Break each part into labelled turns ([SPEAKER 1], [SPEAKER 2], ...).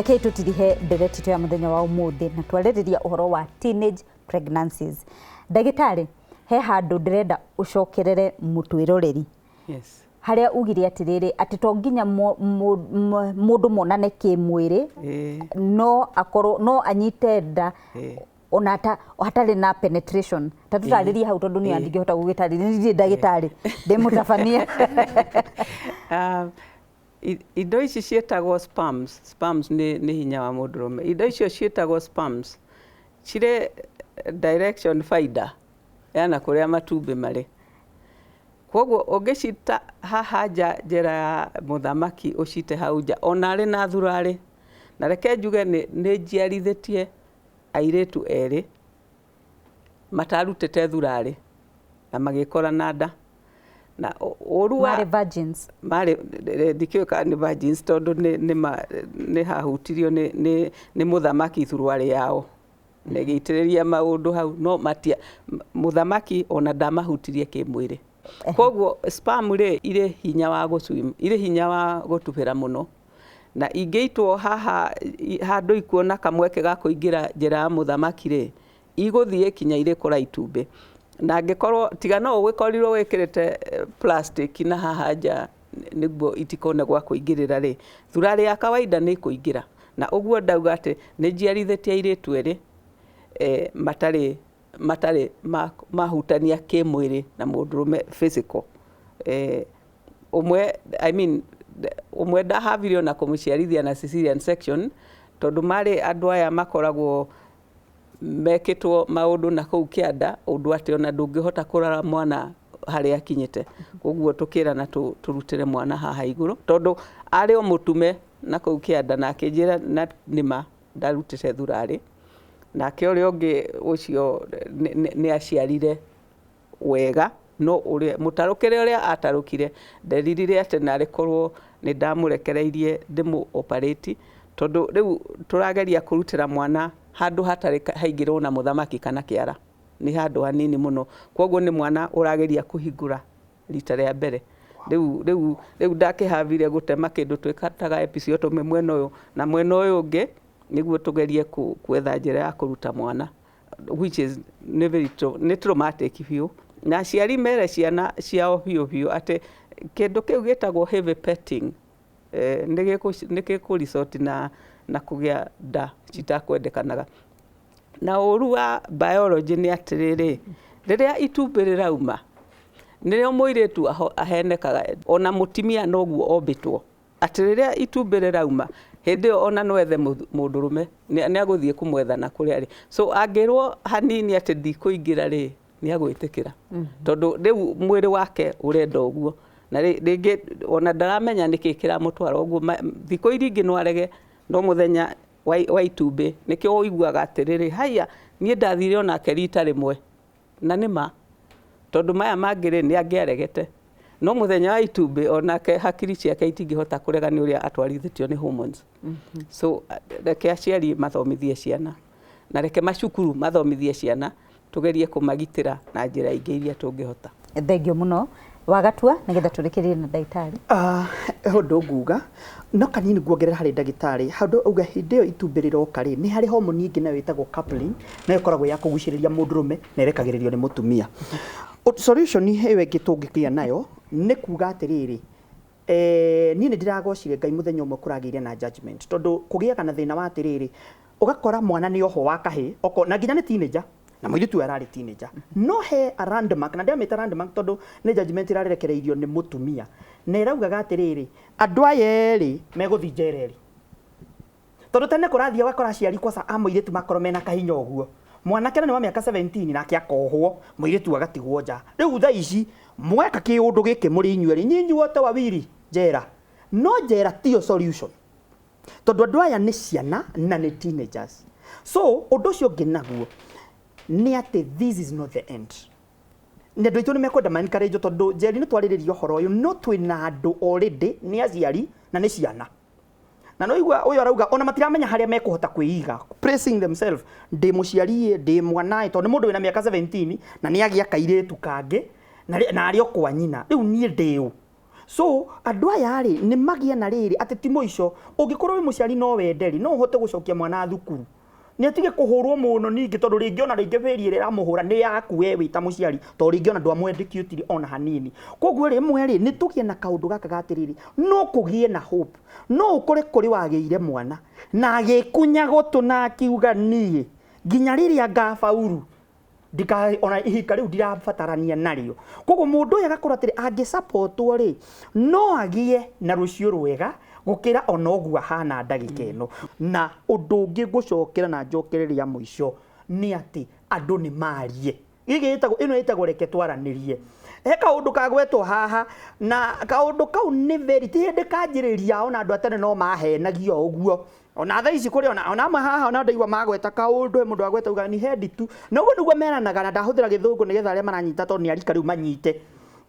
[SPEAKER 1] Rekei tũtirihe ndereti ya mũthenya wa ũmũthĩ na twarĩrĩria ũhoro wa teenage pregnancies. Ndagĩtarĩ, he handũ ndĩrenda ũcokerere mũtwĩroreri.
[SPEAKER 2] Yes.
[SPEAKER 1] Harĩa ugire atĩrĩrĩ, atĩ to nginya mũndũ monane kĩmwĩrĩ, no akorwo no anyite nda ona hatarĩ na penetration. Ta tũtarĩrie hau, tondũ niĩ ndingĩhota gũgĩtarĩria, ndirĩ ndagĩtarĩ, ndĩ mũtabania.
[SPEAKER 2] Indo ici ciĩtagwo sperms. Sperms nĩ hinya wa mũndũrũme. Indo icio ciĩtagwo sperms cirĩ direction finder yana kũrĩa matumbĩ marĩ. Koguo ũngĩcita haha nja njĩra ya mũthamaki, ũcite hau nja ona arĩ na thurarĩ. Na reke njuge nĩ njiarithĩtie airĩtu erĩ matarutĩte thurarĩ na magĩkora na nda na ũru wa
[SPEAKER 1] Marĩ virgins?
[SPEAKER 2] Marĩ, ndikĩũĩ kana nĩ virgins, tondũ nĩ hahutirio nĩ mũthamaki thuruarĩ yao na ĩgĩitĩrĩria maũndũ hau, no matia mũthamaki ona ndamahutirie kĩmwĩrĩ. Koguo sperm rĩ, irĩ hinya wa gũ-swim, irĩ hinya wa gũtubĩra mũno, na ingĩitwo haha handũ ikuona kamweke ga kũingĩra njĩra ya mũthamaki rĩ, igũthiĩ kinya irĩkũra itumbĩ. Na angĩkorwo tiga no ũgĩkorirwo wĩkĩrĩte plastic na haha nja nĩguo itikone gwa kũingĩrĩra rĩ, thurarĩ ya kawaida nĩ ĩkũingĩra. Na ũguo ndauga atĩ nĩ njiarithĩtie airĩtu erĩ matarĩ mahutania kĩmwĩrĩ na mũndũrũme physical. Ũmwe, I mean, ũmwe ndahavire ona kũmũciarithia na cesarean section, tondũ marĩ andũ aya makoragwo mekĩtwo maũndũ na kũu kĩanda ũndũ atĩ ona ndũngĩhota kũrora mwana harĩa akinyĩte. Koguo tũkĩrana tũrutĩre mwana haha igũrũ, tondũ arĩ o mũtume na kũu kĩanda, na akĩnjĩra na nĩma ndarutĩte thurarĩ. Nake ũrĩa ũngĩ ũcio nĩ aciarire wega, no ũrĩa mũtarũkĩre ũrĩa atarũkire, nderirire atĩ narĩ korwo nĩ ndamũrekereirie ndĩmũ operate, tondũ rĩu tũrageria kũrutĩra mwana handũ hatarĩ haingĩrwo na mũthamaki kana kĩara, nĩ handũ hanini mũno. Koguo nĩ mwana ũrageria kũhingũra rita rĩa mbere. Rĩu ndakĩhavire gũtema kĩndũ twĩkataga episiotomy mwena ũyũ na mwena ũyũ ũngĩ, nĩguo tũgerie gwetha njĩra ya kũruta mwana, which is nĩ very nĩ traumatic biũ. Na aciari mere ciana ciao biũ biũ atĩ kĩndũ kĩu gĩtagwo heavy petting nĩ gĩkũ resort na kũgĩa nda citakwendekanaga. Na ũru wa biology nĩ atĩrĩrĩ, rĩrĩa itumbĩ rĩrauma, nĩrĩo mũirĩtu ahenekaga. Ona mũtumia noguo ombĩtwo, atĩ rĩrĩa itumbĩ rĩrauma, hĩndĩ ĩyo ona no ethe mũndũrũme, nĩ agũthiĩ kũmwetha na kũrĩa arĩ. So angĩrwo hanini atĩ ndikũingĩra rĩ, nĩ agwĩtĩkĩra, tondũ rĩu mwĩrĩ wake ũrenda ũguo. Na rĩngĩ ona ndaramenya nĩkĩ kĩramũtwara ũguo. Thikũ iria ingĩ no arege, no mũthenya wa itumbĩ nĩkĩo ũiguaga atĩrĩrĩ, haiya, niĩ ndathire onake rita rĩmwe. Na nĩ ma, tondũ maya mangĩ rĩ, nĩ angĩaregete, no mũthenya wa itumbĩ onake hakiri ciake itingĩhota kũrega nĩ ũrĩa atwarithĩtio nĩ hormones. So reke aciari mathomithie ciana, na reke macukuru mathomithie ciana, tũgerie kũmagitĩra na njĩra ingĩ iria tũngĩhota.
[SPEAKER 1] Thengio mũno. Wagatua nĩgetha tũrĩkĩrĩrie na ndagĩtarĩ.
[SPEAKER 3] Ah, ũndũ nguga no kanini nguongerera harĩ ndagĩtarĩ handũ auga, hĩndĩ ĩyo itumbĩ rĩroka rĩ, nĩ harĩ homoni ĩngĩ nayo ĩtagwo coupling, nayo ĩkoragwo ya kũgucĩrĩria mũndũrũme na ĩrekagĩrĩrio nĩ mũtumia. Solution ĩyo ĩngĩ tũngĩgĩa nayo nĩ kuga atĩrĩrĩ, niĩ nĩ ndĩragocire Ngai mũthenya ũmwe kũragĩire na judgment, tondũ kũgĩaga na thĩna wa atĩrĩrĩ, ũgakora mwana nĩ ohwo wa kahĩ oko na nginya nĩ teenager, na mũirĩtu ũyũ ararĩ teenager, no he a landmark, na ndĩramĩta landmark tondũ nĩ judgment ĩrarekereirio nĩ mũtumia na ĩraugaga atĩrĩrĩ, andũ aya erĩ megũthiĩ njera erĩ. Tondũ tene kũrathiĩ ũgakora aciari kwaca a mũirĩtu makorwo mena kahinya ũguo, mwanake na nĩ wa mĩaka 17 nake akohwo, mũirĩtu agatigwo nja. Rĩu thaa ici mweka kĩũndũ gĩkĩ mũrĩ inyuerĩ, nyinyi wote wawili njera. No njera tiyo solution, tondũ andũ aya nĩ ciana na nĩ teenagers. So ũndũ ũcio ũngĩ naguo nĩ atĩ this is not the end. Na andũ aitũ nĩ mekwenda ma encourage, tondũ Njeri nĩ twarĩrĩria ũhoro ũyũ, no twĩna andũ already nĩ aciari na nĩ ciana, na no igua ũyũ arauga ona matiramenya harĩa mekũhota kwĩiga, placing themselves, ndĩ mũciari ĩ, ndĩ mwana ĩ, tondũ nĩ mũndũ wĩna mĩaka 17 na nĩ agĩa kairĩtu kangĩ na arĩ o kwa nyina. Rĩu niĩ ndĩ ũ? So andũ aya rĩ nĩ magĩe na rĩrĩ atĩ ti mũico. Ũngĩkorwo wĩ mũciari no wende rĩ, no ũhote gũcokia mwana thukuru, nĩ atige kũhũrwo mũno ningĩ, tondũ rĩngĩ ona rĩngĩ bĩri ĩrĩa ĩramũhũra nĩ yaku we wĩ ta mũciari, tondũ rĩngĩ ona ndwamwendekutire ona hanini. Koguo rĩmwe rĩ, nĩ tũgĩe na kaũndũ gaka ga atĩrĩrĩ, no kũgĩe na hope. No ũkore kũrĩ wagĩire mwana na agĩkunya gũtũ na akiuga, "Niĩ nginya rĩrĩa ngabauru ndika ona ihika rĩu ndirabatarania narĩo." Koguo mũndũ ũyũ agakorwo atĩrĩ, angĩsupportwo rĩ, no agĩe na rũciũ rwega gũkĩra ona ũguo ahana ndagĩka ĩno. Na ũndũ ũngĩ ngũcokera na njokere rĩa mũico nĩ atĩ andũ nĩ marie. Gĩkĩ gĩtagwo, ĩno ĩtagwo Reke Twaranĩrie. He kaũndũ kagwetwo haha, na kaũndũ kau nĩ very ti hĩndĩ kanjĩrĩria, ona andũ a tene no mahenagio o ũguo. Ona thaa ici kũrĩ ona amwe haha ona ndaigua magweta kaũndũ, he mũndũ agweta uga ni hendi tu, na ũguo nĩguo meranaga. Na ndahũthĩra Gĩthũngũ nĩgetha arĩa maranyita, tondũ nĩ arika rĩu manyite,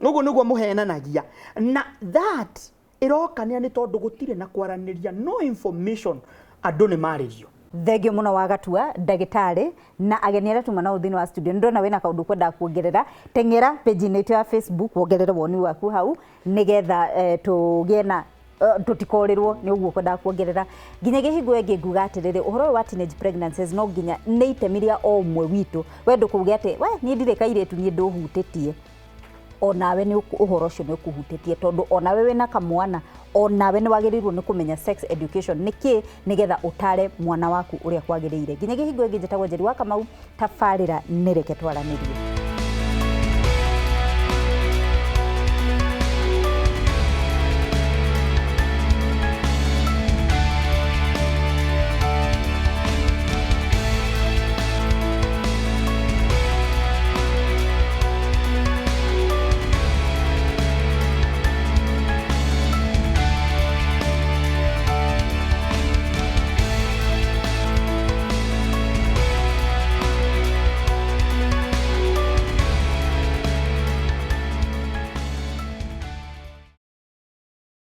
[SPEAKER 3] ũguo nĩguo mũhenanagia. Na that ĩrokania nĩ tondũ gũtirĩ na kwaranĩria, no information, andũ nĩ marĩrio.
[SPEAKER 1] Thengio mũno wa Gatua, ndagĩtarĩ, na ageni arĩa tuma nao thĩinĩ wa studio. Nĩ ndona wĩna kaũndũ kwendaga kuongerera. Teng'era page-inĩ itũ ya Facebook wongerere woni waku hau, nĩgetha tũgĩe na tũtikorĩrwo nĩ ũguo kwendaga kuongerera. Nginyagia hingo ĩngĩ, nguga atĩrĩrĩ, ũhoro ũyũ wa teenage pregnancies no nginya nĩ itemi rĩa o ũmwe witũ. We ndũkũuge atĩ we niĩ ndirĩ kairĩtu, niĩ ndũhutĩtie. Onawe nĩ ũhoro ũcio nĩ ũkũhutĩtie, tondũ onawe wĩna kamwana, onawe nĩ wagĩrĩirwo nĩ kũmenya sex education nĩ kĩ, nĩgetha ũtare mwana waku ũrĩa kwagĩrĩire. Nginyagia hingo ĩngĩ, njĩtagwo Njeri wa Kamau, tabarĩra nĩ Reke Twaranĩrie.